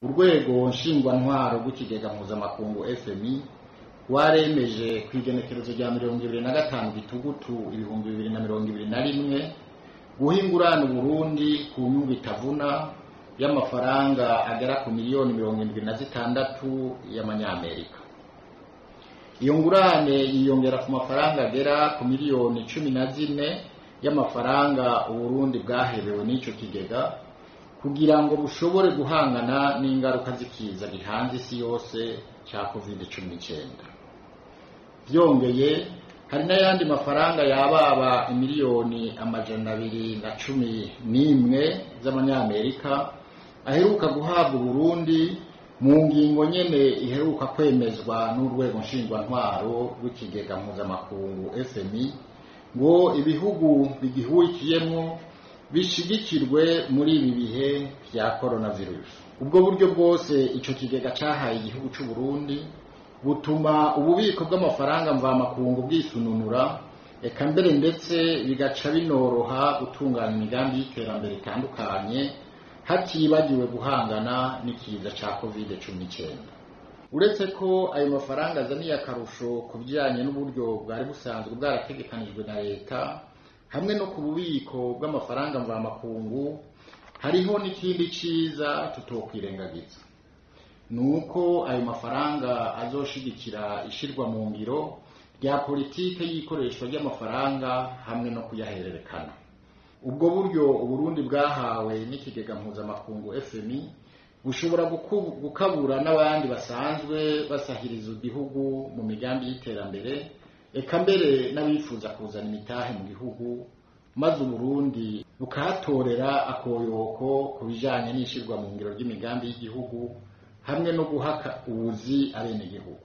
Urwego nshingwantwaro rw'ikigega mpuzamakungu FMI waremeje ku igenekerezo rya 25 Gitugutu 2021 guha ingurane Burundi ku nyungu itavuna y'amafaranga agera ku miliyoni 76 y'amanyamerika. Iyo ngurane yiyongera ku mafaranga agera ku miliyoni 14 y'amafaranga Uburundi bwaherewe n'ico kigega kugira ngo bushobore guhangana n'ingaruka z'ikiza gihanze isi yose cya COVID-19. Byongeye, hari n'ayandi mafaranga yababa imiliyoni 211 z'amanyamerika aheruka guhabwa Uburundi mu ngingo nyene iheruka kwemezwa n'urwego nshingwantwaro rw'ikigega mpuzamakungu FMI ngo ibihugu bigihurikiyemwo bishigikirwe muri ibi bihe vya coronavirus. Ubwo buryo bwose ico kigega cahaye igihugu c'u Burundi butuma ububiko bw'amafaranga mvamakungu bwisununura, eka mbere ndetse bigaca binoroha gutunganya imigambi y'iterambere itandukanye hatibagiwe guhangana n'ikiza ca COVID-19. Uretse ko ayo mafaranga azaniye akarusho ku bijanye n'uburyo bwari busanzwe bwarategekanijwe na leta hamwe no ku bubiko bw'amafaranga mvamakungu, hariho n'ikindi ciza tutokwirengagiza, nuko ayo mafaranga azoshigikira ishirwa mu ngiro rya politike y'ikoreshwa ry'amafaranga hamwe no kuyahererekana. Ubwo buryo Uburundi bwahawe n'ikigega mpuzamakungu FMI bushobora gukabura n'abandi basanzwe basahiriza igihugu mu migambi y'iterambere, eka mbere n'abifuza kuzana imitahe mu gihugu, maze Uburundi bukahatorera akoyoko ku bijanye n'ishirwa mu ngiro ry'imigambi y'igihugu hamwe no guhaka ubuzi abenegihugu.